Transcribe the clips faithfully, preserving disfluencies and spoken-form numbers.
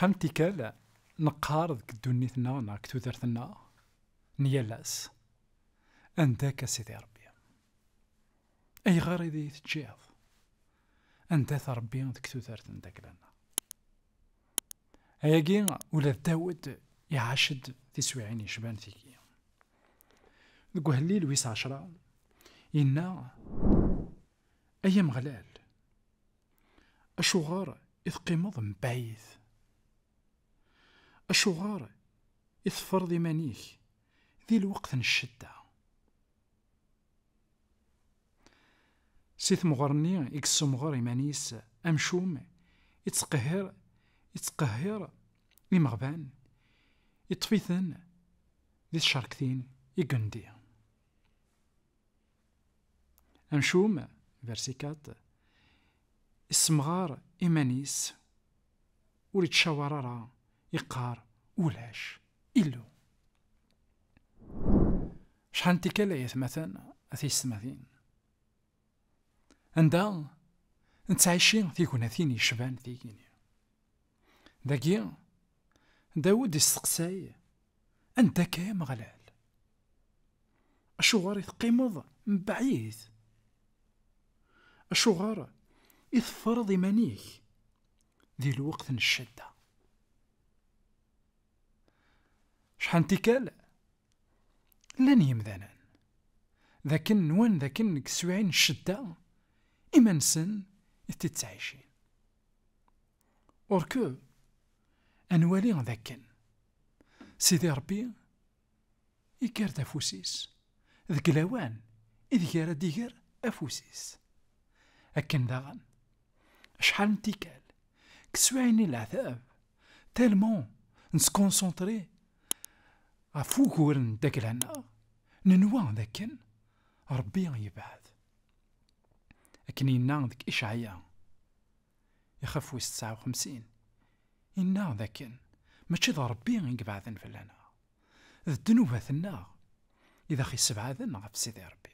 Am tikkal, neqqar deg ddunit-nneɣ neɣ deg tudert-nneɣ n yal ass: "Anda-k a Sidi Ṛebbi? Ayɣer i d iyi-teǧǧiḍ? Anda-t Ṛebbi deg tudert n dagla-nneɣ?" Ayagi, ula d Dawed iɛac-d tiswiɛin yecban tigi. Deg uhellil wis ɛecra, yenna: "Ay Ameɣlal, acuɣer i teqqimeḍ mebɛid? Acuɣer i teffreḍ iman-ik di lweqt n ccedda?" Si temɣer-nni i yessemɣer iman-is amcum, ittqehhir, ittqehhir imeɣban, iṭṭef-iten di tcerktin i yendi. Amcum, verset quatre, issemɣar iman-is, ur ittcawar ara, iqqar: "Ulac Illu." Acḥal n tikkal ay atmaten, a tiyessetmatin, anda nettɛici tignatin yecban tigini. Dagi, Dawed isteqsay: "Anda-k ay Ameɣlal? Acuɣer i teqqimeḍ mebɛid? Acuɣer i teffreḍ iman-ik di lweqt n ccedda?" Acḥal n tikkal llan yimdanen d akken nwan d akken deg teswiɛin n ccedda iman-nsen i t-ttɛicin. Or que, ad nwali d akken Sidi Ṛebbi iger-d afus-is deg lawan ideg ara d-iger afus-is. Akken daɣen, acḥal n tikkal, deg teswiɛin n leɛtab, tellement neskonsenṭri ɣef wuguren n dagla-nneɣ, nenwa d akken Ṛebbi yebɛed. Akken yenna deg Icɛaya, ixef wis tesɛa u xemsin, yenna d akken mačči d Ṛebbi i ibeɛden fell-aneɣ, d ddnubat-nneɣ i d aɣ-issebɛaden ɣef Sidi Ṛebbi.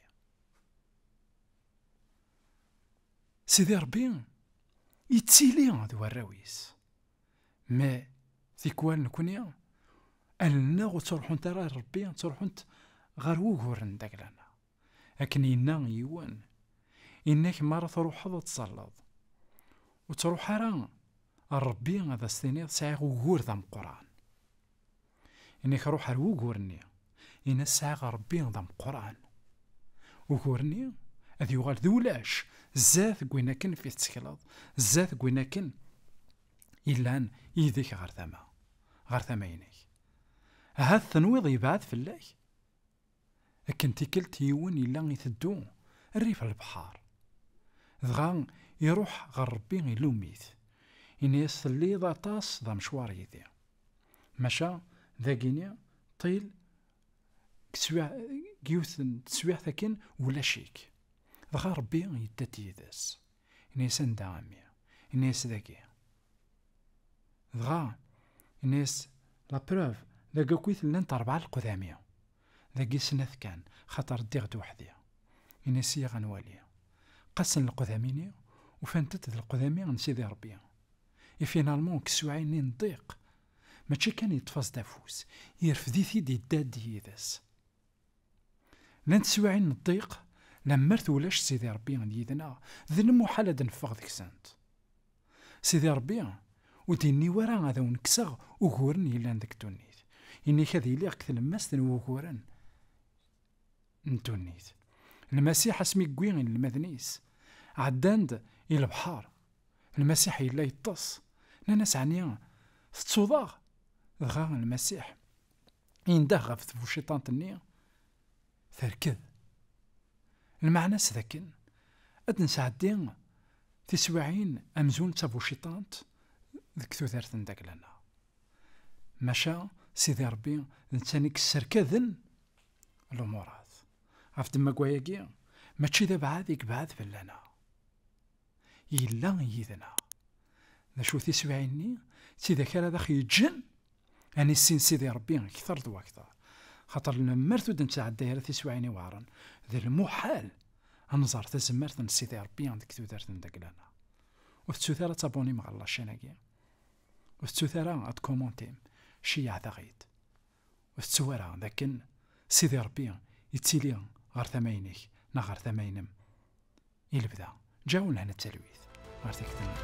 Sidi Ṛebbi yettili d warraw-is, mais tikwal nekni, allen-nneɣ ur ttruḥunt ara ar Ṛebbi, ttruḥunt ɣer wuguren n dagla-nneɣ. Akken yenna yiwen, yenna-k mi ara truḥeḍ ad tẓalleḍ, ur ttruḥ ara ar Ṛebbi ad as-tiniḍ: "Sɛiɣ ugur d ameqqran." Yenna-k: "Ruḥ ar wugur-nni, ini-as sɛiɣ Ṛebbi d ameqqran." Ugur-nni ad yuɣal d ulac zdat n win akken fi tettekleḍ, zdat n win akken yellan yid-k ɣer tama, ɣer tama-inek. Ahat tenwiḍ yebɛed fell-ak? Akken tikkelt, yiwen yella iteddu rrif n lebḥer, dɣa iruḥ ɣer Ṛebbi, ilum-it, ini-as: "Telliḍ aṭas d amecwar yid-i, maca dagini ṭil deg teswiɛ-, deg yiwet n teswiɛt akken ulac-ik." Dɣa Ṛebbi yedda-d yid-s, ini-as: "Anda a mmi?" Ini-as: "Dagi." Dɣa, ini-as: "La preuve, dagi akk i llant rebɛa leqdami. Dagi snat kan, xaṭer ddiɣ-d weḥd-i." Ini-as: "Iyya ad nwali." Qasen leqdami-nni, ufant-d d leqdami n Sidi Ṛebbi. Et finalement, deg teswiɛin-nni n ddiq, mačči kan yeṭṭef-as-d afus, yerfed-it-id, yedda-d yid-s. Llant teswiɛin n ddiq, lemmer ulac Sidi Ṛebbi yid-neɣ, d lmuḥal ad neffeɣ deg-sent. Sidi Ṛebbi ur d-yenni wara: "Ad awen-kkseɣ uguren yellan deg ddunit." Yenna-k: "Ad iliɣ deg tlemmast n wuguren n ddunit." Lmasiḥ, asmi yewwi inelmaden-is, ɛeddan-d i lebḥer. Lmasiḥ yella yeṭṭes. Nnan-as: "Ɛni tettuḍ-aɣ?" Dɣa Lmasiḥ yendeh ɣef tbuciṭant-nni, terked. Lmeɛna-s d akken ad nesɛeddi tiswiɛin amzun d tabuciṭant deg tudert n dagla-nneɣ. Maca Sidi Ṛebbi d netta i yesserkaden lumurat. Ɣef ddemma n wayagi, mačči d abɛad i yebɛed fell-aneɣ. Yella yid-neɣ. D acu tiswiɛin-nni? D tidak ara d aɣ-yeǧǧen ad nissin Sidi Ṛebbi kter d wakter. Xaṭer lemmer ur d-nettɛedday ara tiswiɛin iweɛṛen, d lmuḥal ad nẓer tazmert n Sidi Ṛebbi deg tudert n dagla-nneɣ. Ur tettut ara ad tabunim ɣer la chaîne-agi. Ur tettut ara ad tkumuntim, ceyyeɛ taɣit. Ur tettu ara d akken Sidi Ṛebbi yettili ɣer tama-inek neɣ ɣer tama-inem i lebda. Ǧǧaw lehna d talwit ɣer tikkelt-nni.